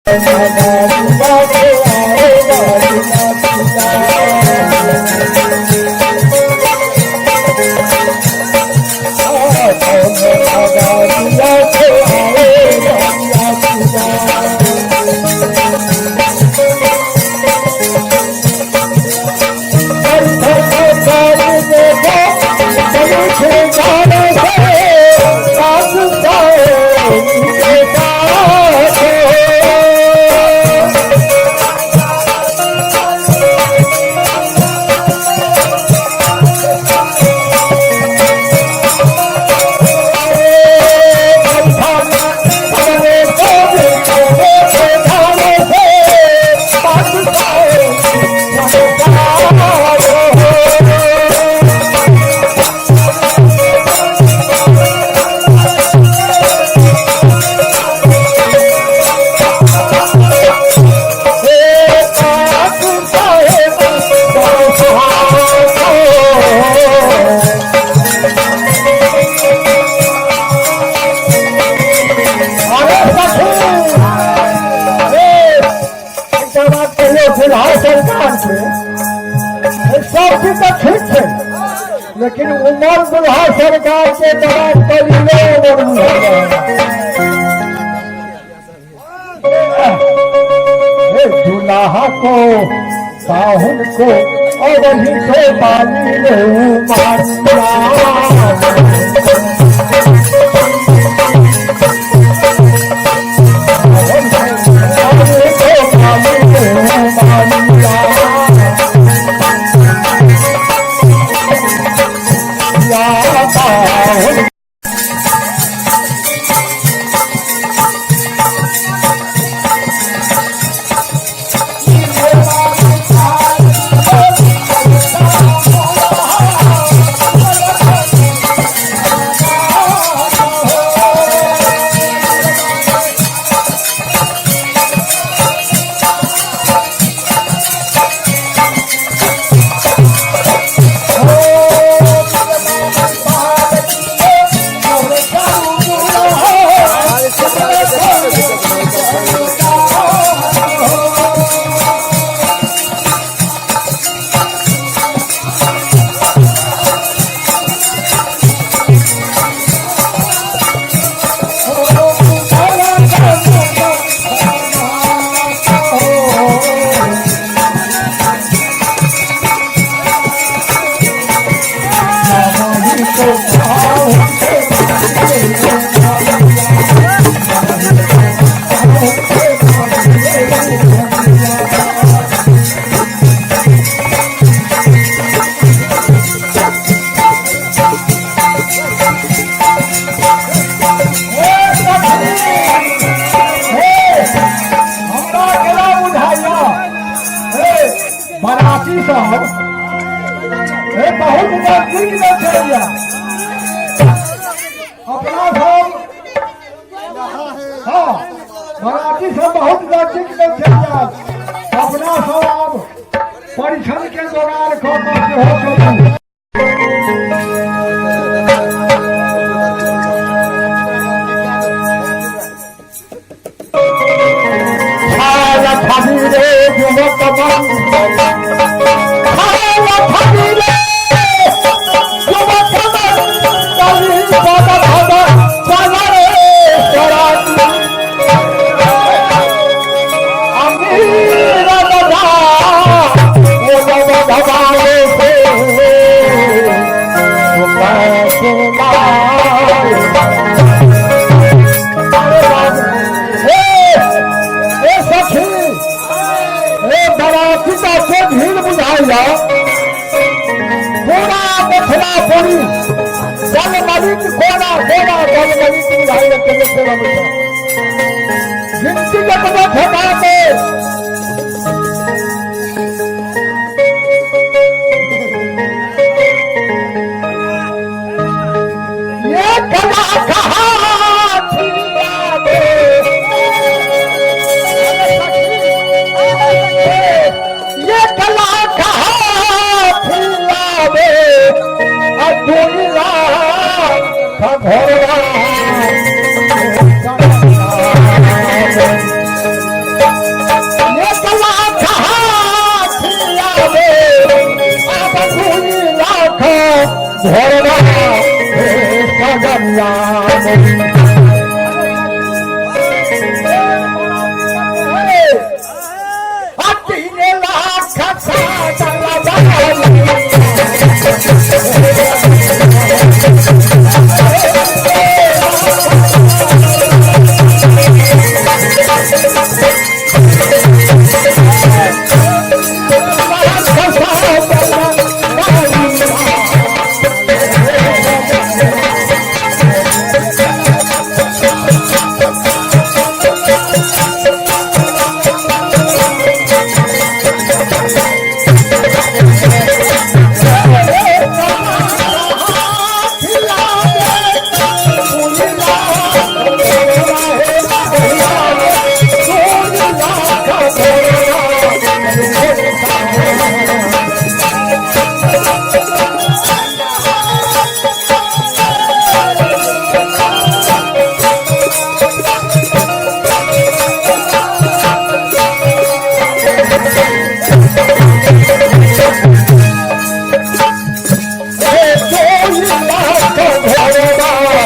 सब चीज तऽ ठीक छै, लेकिन उमर दुल्हा सरकार के बड़ा कलीलो दुल्हा को पाहुन को और वही तो बाली रे मानिया। बाराती सब बहुत नजदीक में चल अपना सब। हाँ, बाराती सब बहुत नजदीक में चल अपना सब। अब परीक्षण के दौरान कऽ सेहो चलू। যুবক भीड़ बुझाइया पूरा मिथिलापुरी जल मलिक कोना कोना जल मलिक बुझाइया। चले कोना गिनती जतबो ठेका के ये कला कहा ये कला कहा फुलावे दुनिया घोड़ा। घोरवा हे सजनिया 3 लाख साजन